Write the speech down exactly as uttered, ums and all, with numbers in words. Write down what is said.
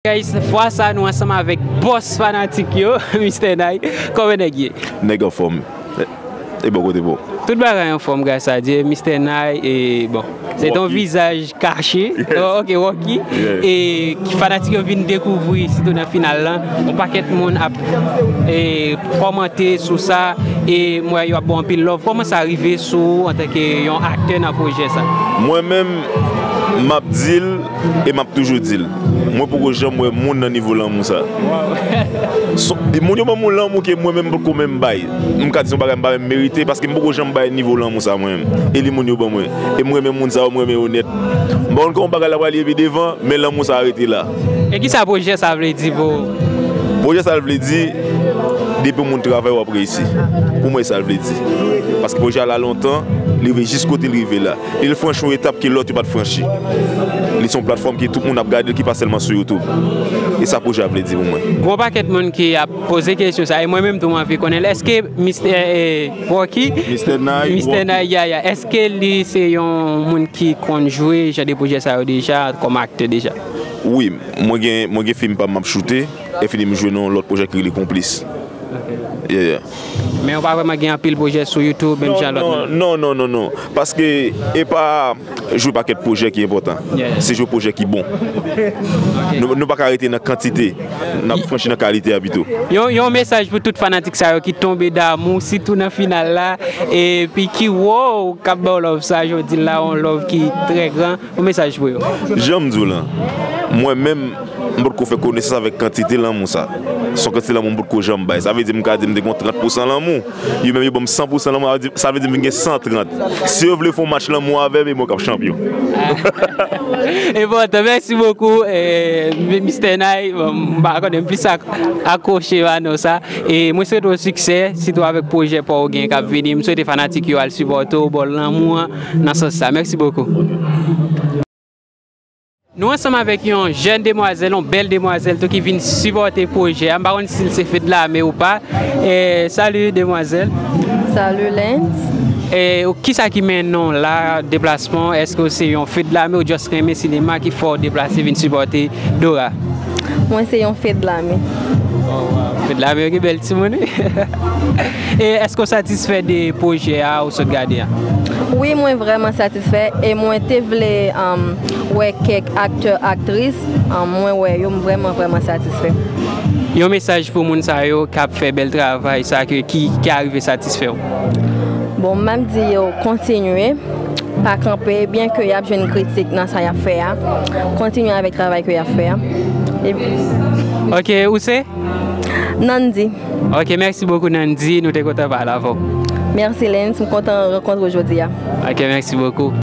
Guys, fwa sa nou ansanm avèk bòs fanatik yo, Mister Nay. Kòman nèg ye? Nèg anfòm. E bò kote pou? Tout bagay anfòm, gras a Dye. Mister Nay, e bon, se ton vizaj kache. Oh, ok, Rocky. E ki fanatik yo vin dekouvri, sitou nan final lan. Yon pakèt moun ap e, kòmante sou sa. E m wè yo ap ba w anpil love. Kòman sa rive sou ou antanke yon aktè nan pwojè sa? Mwen menm, m ap di l e m ap toujou di l. Mwen poko janm wè moun nan nivo lanmou sa. Moun yo ban m yon lanmou ke mwen menm m poko menm bay. M ka di se yon bagay m pa menm merite paske m poko janm bay nivo lanmou sa mwen menm. E li moun yo ban mwen. E m renmen moun sa yo, m renmen yo nèt. M pa konn kòman bagay la pral ye pi devan, men lanmou sa rete la. E kisa pwojè sa vle di pou ou? Pwojè sa vle di, depi yon moun travay, w ap reyisi. Pou mwen, sa l vle di. Paske pwojè a la lontan, li rive jis kote l rive la. E l franchi yon etap ke lòt yo pa t franchi. Li se yon platfòm ke tout moun ap gade l, ki pa sèlman sou YouTube. E sa pwojè a vle di pou mwen. Gon pakèt moun ki ap poze kesyon sa, e mwen menm tou m anvi konnen l. Èske Mister, e, Rocky? Mister Nay, Mister Rocky. Nay, ya, ya. Èske li se yon moun ki konn jwe jan de pwojè sa yo deja, kòm aktè deja? Wi, mwen gen, mwen gen fim pa m m ap choute, e fini m jwe nan yon lòt pwojè ki rele Konplis. Ok. Yeah, yeah. Men ou pa vrèman gen anpil pwojè sou YouTube, menm jan lòt moun? Non, non, non, non, non. Paske e pa jwe pakèt pwojè ki enpòtan. Yeah. Se jwe pwojè ki bon. Ok. Nou, nou pa ka rete nan kantite. N ap franchi nan kalite a pito. Yon, yon mesaj pou tout fanatik sa yo ki tonbe damou, sitou nan final la. Epi ki, wow, k ap ba w love sa, jan w di l la, yon love ki trè gran. Yon mesaj pou yo. Jan m di w lan, mwen menm, m potko fè konesans avèk kantite lanmou sa. Se yon kantite lanmou m potko janm bay. Sa vle di m ka di m te gen trant pousan lanmou. Yo menm yo ban m san pousan lanmou, sa vle di, sa vle di m vin gen san trant. Si yo vle fè yon match lanmou avè m, e mwen k ap chanpyon. Enpòtan. Mèsi bokou, eh, Mister Nay. Bon, m pa konnen, m plis ak-, akwoche a non sa. E mwen swete w siksè, sitou avèk pwojè pa w gen k ap vini. M swete fanatik yo al sipòte w, ba w lanmou an, nan sans sa. Mèsi bokou. Nou ansanm avèk yon jèn demwazèl, yon bèl demwazèl tou ki vin sipòte pwojè a. M pa konn si l se Fedlame ou pa. Eh, salut demwazèl. Salut Lens. Eh, ou, kisa ki mennen w la, deplasman w? Èske w se yon Fedlame ou just renmen sinema ki fè w deplase vin sipòte Dora? Mwen se yon Fedlame. Oh, wow. Fedlame yo gen bèl timoun, wi. E èske w satisfè de pwojè a ou sot gade a? Wi, mwen vrèman satisfè e mwen te vle, um, wè kèk aktè, aktris, um, mwen wè yo, m vrèman, vrèman satisfè. Yon mesaj pou moun sa yo k ap fè bèl travay sa ke, ki, ki arive satisfè w? Bon, m ap di yo kontinye, pa kanpe, byen ke y ap jwenn kritik nan sa y ap fè a. Kontinye avèk travay ke y ap fè a. E... Ok, ou se? Nandy. Ok, mèsi bokou Nandy, nou te kontan pale avè w. Mèsi Lens, m kontan rankontre w jodi a. Ok, mèsi bokou.